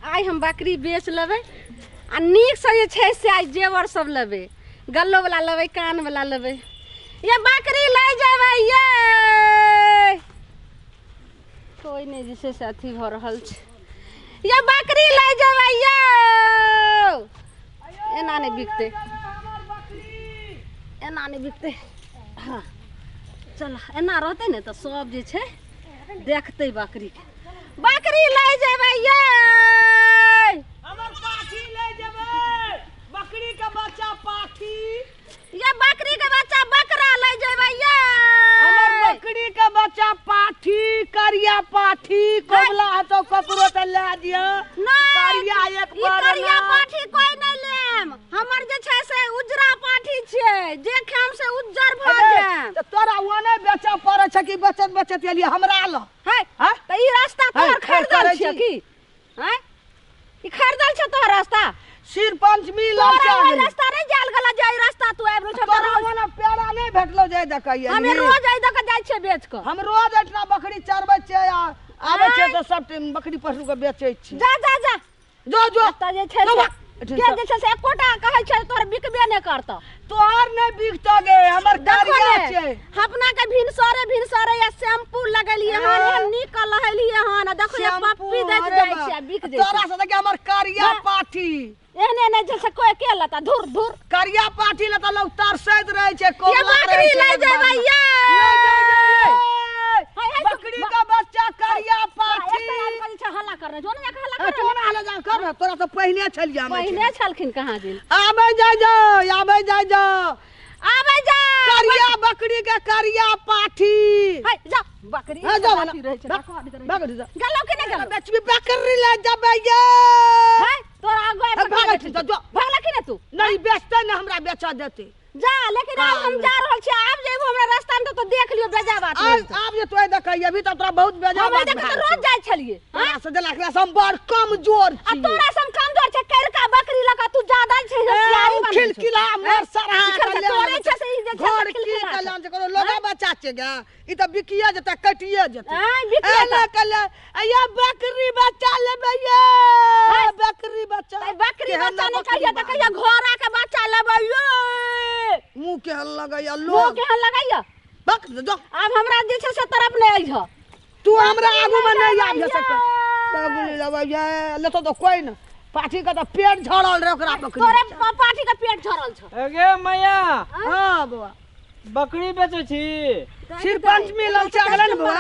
आइ हम बकरी बेच लेबै आ नीकसँ जे छै से आइ जेवर सब लेबै, गल्लो वाला लेबै, कान वाला लेबै। ये बकरी लै जेबै ये। कोई नहि जे छै से अथी भऽ रहल छै। ये बकरी लै जेबै ये। एना नहि बिकतै, एना नहि बिकतै। हाँ चल, एना रहतै ने तऽ सब जे छै देखतै बकरीके। बकरी लै जेबै ये। हमर पाठी लै जेबै, बकरी के बच्चा पाठी। ये बकरी के बच्चा बकरा लै जेबै ये। हमर बकरी के बच्चा पाठी, करिया पाठी। कोबला हतो ककरो तऽ लए दिअ। करिया एक करिया पाठी कोई नहि लेम। हमर जे छै से उजरा पाठी छै, जे खाम से उज्जर भऽ जायब। तऽ तोरा ओ नहि बेचऽ पड़ै छै कि बेचत बेचत एलियै हमरा लग? है तऽ ई रास्ता तोहर खरीदल छै की? हैं, ई खरीदल छै तोहर रास्ता? सिर पंचमी लग छै रास्ता नहीं जाल गला जाय रास्ता तू आबि रहल छ। तोरा ओना पेड़ा नहीं भेटलो जाय देखैया। हम रोज आइ दक जाय छै बेच क। हम रोज एतना बकरी चरबै छै आ आबै छै तऽ सब टाइम बकरी पशु के बेचै छी। जा जा जा जो जो त जे छै के जे छै से एकोटा कहै छै तोहर बिकबे नहि करतौ। तोहर नहि बिकतौ गे, हमर करिया छै। अपना के भिनसरे भिनसरे या शैम्पू लगेलियै हन, एहन नीक लहेलियै हन। देखो ये पप्पी दैत जाइ छै आ बिक जाइ छै। तोरा से देखि हमर करिया पाठी एहने नहि छै से कोई के लता धुर धुर। करिया पाठी लता लोग तरसैत रहै छै। कोबला बकरी लै जेबै ये। बकरी का बच्चा करिया पाठी। हल्ला कर रहे जो ना, हल्ला कर तोरा, हल्ला जा कर तोरा तो पहिने छलिया। पहिने छलखिन कहां दिन। आबै जाय जाओ, आबै जाय जाओ, आबै जा। करिया बकरी के करिया पाठी। है जा बकरी पाठी रहै छै। बकरी जा गेलो कि नहि गेलो? बेचबी बकरी ले जेबै ये। है तोरा आगो भागै छी जो। भागला कि नहि तू? नहीं बेचतै ने हमरा बेच देतै। जा, लेकिन आब हम जा रहल छी। आब जेबो हमरा रास्ता में तो देख लियो बेजा बात। आब जे तोय देखै अभी त तोरा बहुत बेजा बात। हम देख रोज जाइ छलिए। तोरा से देला से हम बड़ कमजोर छी। आ तोरा से हम कमजोर छै? करका बकरी लका तू ज्यादा छै होशियारी बन। खिलखिला मर सरहा तोरे छै से ई जे छै घर की कल्याण छै करो लोगा बच्चा छै गे। ई त बिकिया जेतै कटिया जेतै। हां बिकिया एला कल अया बकरी बच्चा लेबै ये। बकरी बच्चा बकरी बच्चा नहीं कहिया त कहिया घोड़ा के बच्चा लेबै ये। मुंह के हल लगैया लोग, मुंह के हल लगैया। बक जो आब हमरा जे छै से तरफ नहीं आइह। तू हमरा आगू में नहीं आबि सकै। बकरी लेबै ये लेतो तो कोई न। पाठी के त पेट झड़ल रे ओकरा बकरी। तोरे पाठी के पेट झड़ल छ। अगे मैया। हां बौआ बकरी बेचै छी? सिर पंचमी लग छै गेलै ने बौआ।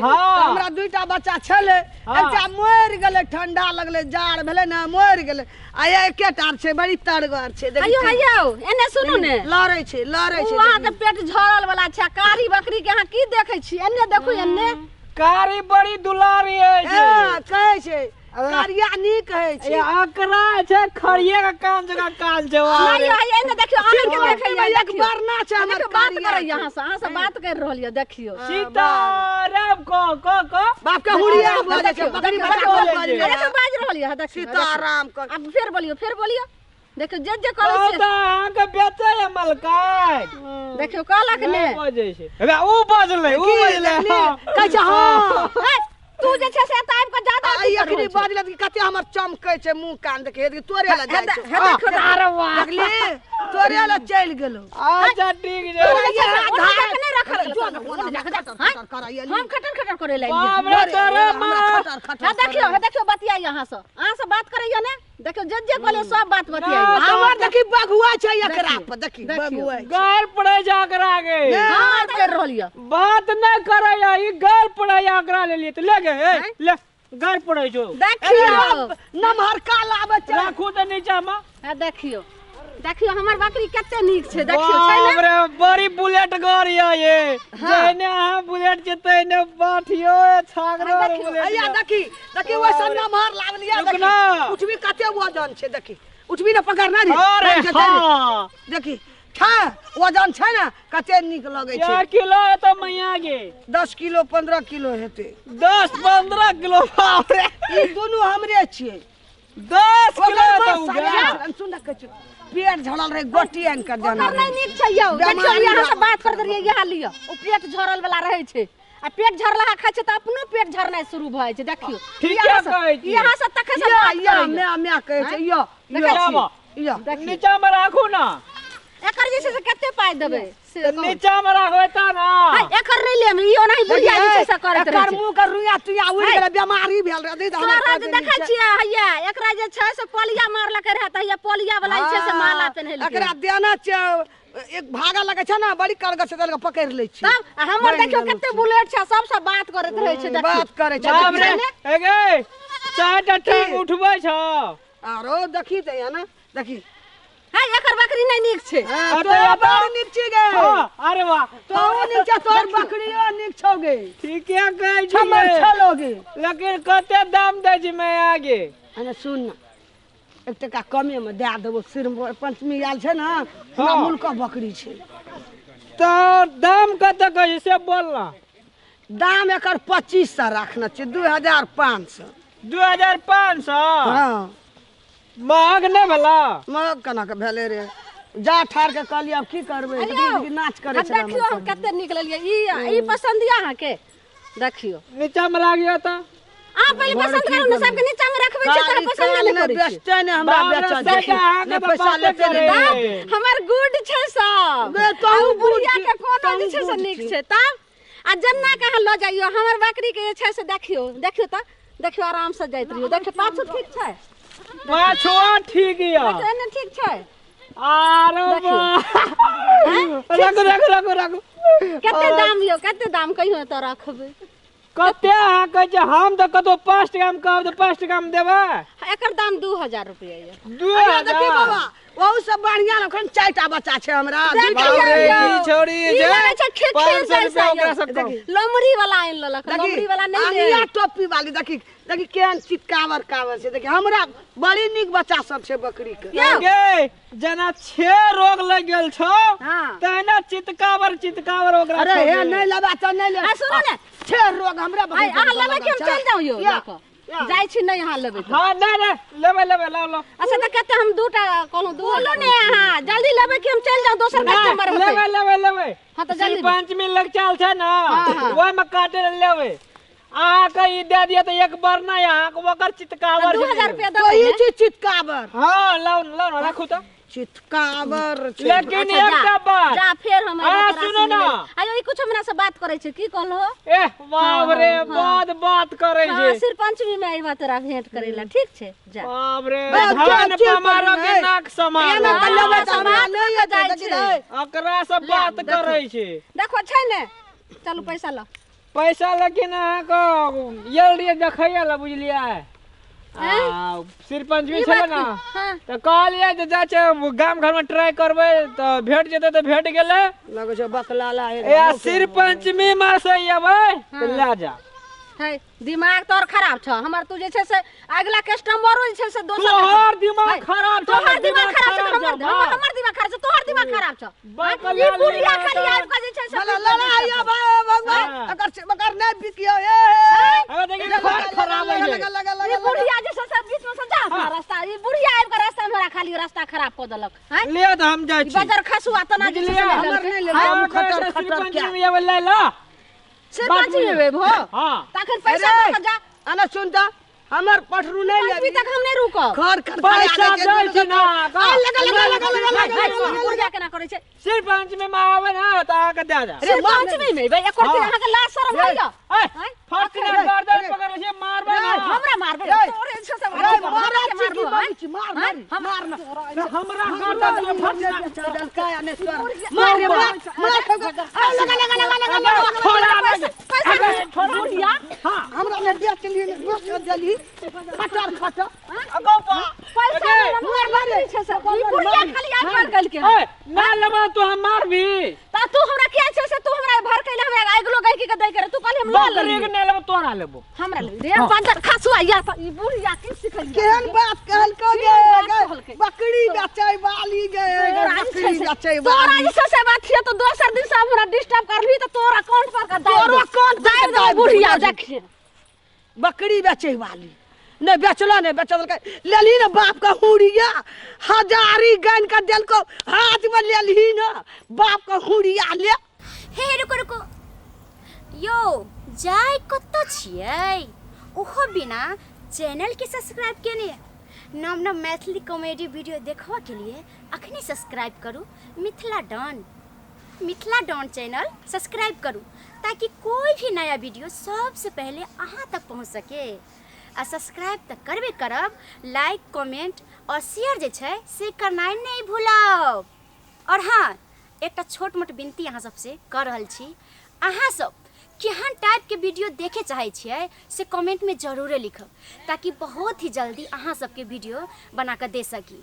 हां हमरा दुईटा बच्चा छलै, एकटा मरि गेलै, ठंडा लगलै, जाड़ भेलै ने मरि गेलै। आ एकेटा छै, बड़ी तड़गर छै। आइयो आइयो एने सुनू ने, लड़ै छै लड़ै छै। अहाँ के पेट झड़ल वाला छै। कारी बकरी के अहाँ की देखै छी? एने देखू एने। कारी बड़ी दुलारी अछि। कहै छै करिया नीक है छै। ये आकरा छै खड़िए के कान जगह कान छै। नहीं है एने देखियो अहाँ के देखैया। एक बरना छै हमर। बात करैया अहाँ से, अहाँ से बात कर रहल ये। देखियो सीताराम को को को बाप के हुड़िया बजै छै। बकरी बच्चा को बजै छै, बाज रहल ये। देखियो सीताराम को। अब फेर बोलियो, फेर बोलियो। देखियो जे जे कहै छै त अहाँ के बेचै है मलकाय। देखियो कहलक ने बजै छै। हे उ बजलै, उ बजलै कहै छै। हां तू जे छै से एतऽ आबि कऽ ज्यादा अथी अखनी बाजल कि कते हमर चमकै छै मुँह कान। देखे तोरे लए जाइ छै। देखो अरे वाह देखली तोरे लए चलि गेलौ। अच्छा ठीक छै। नहि रखल हम खटर खटर करे लागि। बाप रे तोरे मां। हां देखियो, हां देखियो बतियाइ अहाँ से, अहाँ से बात करैया ने। देखियो जे जे कहलियै सब बात बतियाइ। हमर देखी बघुआ छै एकरा पर। देखी बघुआ गाल पड़ै छै एकरा गे। हां कर रहल ये बात न करैया। ई गाल पड़ै एकरा लेलियै त ले गे ले गाल पड़ै छौ। देखियो नमहर काल आबै छै। राखू त नीचा मे। हां देखियो देखियो हमर बकरी कते नीक छै। देखियो छै ने। बाप रे बड़ी बुलेट गाड़ी है ये। जहने अहाँ बुलेट छै तहने बाठियो छागरो बुलेट। अया देखी देखी ओइसन नमहर लावलिया। देखी उठबी कते वजन छै। देखी उठबी ने पकड़ना रे। अरे हां देखी छा वजन छै ने कते नीक लगै छै। 4 किलो त मैया गे। 10 किलो 15 किलो हेतै। 10-15 किलो बाप रे। ई दुनू हमरे छियै। 10 किलो त सुन ना कहै पेट झड़ल रहे गोटी आनि कऽ देना ओकर नहि नीक छै यौ। देखियौ यहाँ से बात कर देलियै, यहाँ लिअ। ओ पेट झड़ल वाला रहै छै। आ पेट झरलाहा खाइ छै तऽ अपनो पेट झरनाइ शुरू भऽ जाइ छै। देखियौ, ठीके यहाँ से- कहै छी। यहाँ से तखन से या बात या करैया। मैं मैं कहै छै यो देखै यो छी। यो। नीचा में राखू ना। एकर जे छै से कते पाइ देबै से तऽ कहू। नीचा में राखबै तऽ ना। है, एकर नहि लेब, ई ओनाही बुढ़िया जे छै से करैत रहै एकर छै। मुंह के रुइया तुइया उड़ि गेलै, बेमारी भेल रहै। दीदी, हमर तोरा जे कहे देखै छै। छियै हैया, एकरा जे छै से पोलिया मारलकै रहै तऽ हैया पोलिया वाला जे छै से माला पेन्हेलकै। एकरा देना छै, एक भागा लगै छै ने, बड़ी कड़गर छै, तलके पकड़ि लै छै। तब आ हमर बनि देखियौ गेल कते छै। बुलेट छै, सबसँ बात करैत रहै छै। देखियौ बात करै छै। बाप रे, ने? ए गे, चारिटा टांग उठबै छौ। आरो देखी तऽ यहाँ ना, देखी। है, एकर बकरी नहि नीक छै। हाँ, अरे तोरा बाप। बड़ नीक छी गे। हाँ, अरे वाह। तोहू नीक छै, तोहर बकरियो नीक छौ गे। ठीके कहै छी हमर गे। छलो गे। लेकिन कते दाम दै छी मैं आगे? अने सुन ना, एक टका कमे में दए देबो। सिर पंचमी आयल छै ने, हमरा हाँ। मुल्क बकरी छै। तऽ दाम कते कहै छी से बोल ना। दाम एकर 2500 राखने छै, 2500। 2500? हाँ। महग नहि भेला? महग केना के भेलै रे? जा ठार के कहलियै, आब की करबै? अरे यौ, देखी, नाच करै आ छलै देखियौ हमर हम कते नीक लेलियै। ई पसन्द यऽ अहाँके? देखियौ। नीचा में राखियौ तऽ। अहाँ पहिले पसन्द करू ने, सबके नीचा में रखबै छियै तऽ पसन्द नहि नहि करै छियै। बेचतै नहि, हमरा बाप रे, बेचऽ सैटा देखी। अहाँके नहि तऽ पैसा बाते लेतै नहि। करै। तब हमर गुड छै सब। गे, तहूँ आ उ गुड बुढ़िया छी, के कोनो तहूँ जे छै से गुड नीक छी। छै। तब आ जन्ना के अहाँ लऽ जाइयौ हमर बकरी के जे छै से। देखियौ, देखियौ तऽ देखियौ, आराम से जाइत रहियौ। देखियौ, पाछू ठीक छै? पाछुआ ठीक यऽ। देखियौ, एने ठीक छै? आरो देखियौ। राखू राखू राखू राखू। कते दाम यौ? कते दाम कहियो तऽ रखबै। कते अहाँ कहै छियै? हम तऽ कतौ 5 टका मे कहब तऽ 5 टका मे देबै। एकर दाम 2000 रुपया यऽ। दू अरे देखी हजार बाबा, ओहू सब बढ़िया ने, एखन 4टा बच्चा छै हमरा। देखियौ बाप रे, यौ, ई छौड़ी ई जे लगै छै खिखिर 500 जैसा रुपया ओकरा यौ। से कम। लोमड़ी वाला आनि लेलक, देखी, लोमड़ी वाला नहि अंगिया लेब। टोपी वाली, देखी देखी केहन चितकावर कावर छै। देखी, हमरा बड़ी नीक बच्चा सब छै बकरी के। यौ। गे, जेना छे रोग लागि गेल छौ हाँ। तहिना चितकावर चितकावर ओकरा अरे छौ हे गे। नहि लेबा तऽ नहि ले। आ सुनू ने। छे रोग हमरा बकरी आइ के अहाँ लेबै कि हम लगल छै। चलि जाउ यौ या, लऽ कऽ? या। जाइ छी, नहि अहाँ लेबै तऽ। हाँ, नहि नहि, लेबै लेबै, लाउ लाउ। अच्छा तऽ कते? हम दूटा कहलहुँ दू बोलू ने, अहाँ जल्दी लेबै कि हम चलि जाउ? दोसर कस्टमर नहि, होतै। लेबै लेबै लेबै। हाँ, तऽ जल्दी। श्री पंचमी लग चाल छै ने, हाँ, हाँ। ओहिमे काटे लए लेबै। अहाँके ई दए दिअ तऽ एक बार नहि, अहाँके ओकर चितकावर 2000 छै। रुपया तो देबै ई ने? छी चितकावर। हाँ, लाउ ने, लाउ ने, राखू तऽ। चितकावर छै। लेकिन अच्छा, एकटा जा, बात। जा फेर हम आ, अयबै तोरा सुनू से ना। मिलै। आयो, ई कुछ हमरा से बात करै छै, की कहलहो? एह बाप रे, हाँ, हाँ। बहुत बात करै हाँ, छै। सिर पंचमी में अयबा तोरा भेंट करै ला, ठीक छै? जा। बाप रे, बे, धान चित पमारो के नहीं। नाक समारो। एना तऽ लेबै तऽ हमरा बात नहि कऽ हेतै, जाइ देखी छै। रे। ओकरा से बात देखो। करै छै। देखो छै ने, चलू पैसा लो। पैसा लेकिन अहाँके आयल रहियै देखैये लए, बुझलियै? आ सिर पंचमी ई छलै बात ने हाँ। तऽ कहलियै जे जाइ छै गाम घरमे ट्राई करबै तऽ भेट जेतै, तऽ भेट गेलै। लगै छै बकलाला हे। ए सिर पंचमी मे से अयबै तऽ लए जा। है, दिमाग तोहर खराब छ हमर। तू जे छै से अगला कस्टमरो जे छै से दोसर तोहर दिमाग है, खराब छौ, तोहर दिमाग खराब छौ। खराब हमर छौ, हमर हमर दिमाग खराब छौ, तोहर दिमाग खराब छौ। बाप हाँ, ई रे, बुढ़िया ले खाली ले आबि कऽ जे छै से भला बीच में लड़ाई जे छै भगवान, भगवान हाँ। अगर नहि बिकियो ए हे। अबे देखी, घर खराब होइ छै। ई बुढ़िया जे छै से बीच में से जा अपना रास्ता। ई बुढ़िया आबि कऽ रास्ता में हमरा खाली रास्ता खराब कऽ देलक हैं? लिअ तऽ हम जाइ ई छी। बजर खसुआ तना जे छै से बुझलियै? नहि हमर लेलकै। नहि लेबै, हाँ, हम कहै खटर छै श्री खटर पंचमी क्या में अयबै लै ला। सिर पंचमी में अयबहो? हाँ। तखन पैसा दऽ कऽ जा। अने सुन तऽ, हमर पठरू नहि पंचमी लेबी। तक हम नहि रुकब। खर खर पैसा दै छी ना। लगा लगा लगा लगा है, लगा है, सुन, बुढ़िया केना करै छै? श्री पंचमी में आबै ने तऽ अहाँके दए देब। सिर पंचमी में अयबै? एको रत्ती हाँ। अहाँके लाज शरम होइया? ए, हैं? फर्स्ट अरे, गर्दन अरे। पकड़ै छै, मारबै ना। हमरा मारबै? रे, तोरे जे छै से रे, मारबै, मारै हमरा छी की मारबो, मारै छी? मार हैं? मार मार ना। हमरा गर्दन के फर्स्ट मार रे, मार मार। आ लगा लगा लगा लगा लगा। छोड़ा पैसा पैसा अरे, छोड़ा। बुढ़िया। हाँ। हमरा ने बेच लिए ने बेच देली खटर खटर। पैसा अरे, देलक, मार मार छै से। ई बुढ़िया खाली आबि कऽ गेलकै हन। ए, ना लेबै तो हम मारबी। त तू हमरा किया छै से तू हमरा भड़कैले, हमरा अगिलो गैकी के दै के रहे। तू कहली हम लऽ बकरी लेलियै। के नहि लेबो, तोरा लेबो। हमरा लेबी रे बंदर खसुआ या त ई बुढ़िया की सिखलियै? केहन बात कहलको गे? केहन बात गे कहलकै? बकरी बेचै वाली गे, तोरा जे बकरी छै से- बेचै तोरा वाली। जे छै से बात छियै तऽ दोसर दिन से हमरा डिस्टर्ब करबही तऽ तोरा अकाउंट पर के दाबि तोरो देब। अकाउंट पर के दाबि देब दाबि देब। बुढ़िया देखिए। बकरी बेचै वाली नहि बेचलो, नहि बेचल लेलही ने बाप के हुड़िया, हजारी गानि के देलको हाथ में, लेलही ने बाप के हुड़िया ले। हे हे, रुको रुको, यौ जाय कतऽ छियै ओहो बिना चैनलके सब्सक्राइब केने? नव नव मैथिली कॉमेडी वीडियो देखबऽके लिए अखने सब्सक्राइब करू Mithila Don. Mithila Don channel subscribe करू ताकि कोई भी नया वीडियो सबसे पहले अहाँ तक पहुँच सके। आ सब्सक्राइब तऽ करबे करब, लाइक कमेंट और शेयर जे छै से करनाइ नहि भूलब। और हाँ, एकटा छोट मोट विनती अहाँ सबसे कऽ रहल छी, अहाँ सब केहन टाइपके वीडियो देखे चाहै छियै से कमेंटमे जरूरे लिखब ताकि बहुत ही जल्दी अहाँ सबके वीडियो बना कऽ दे सकी।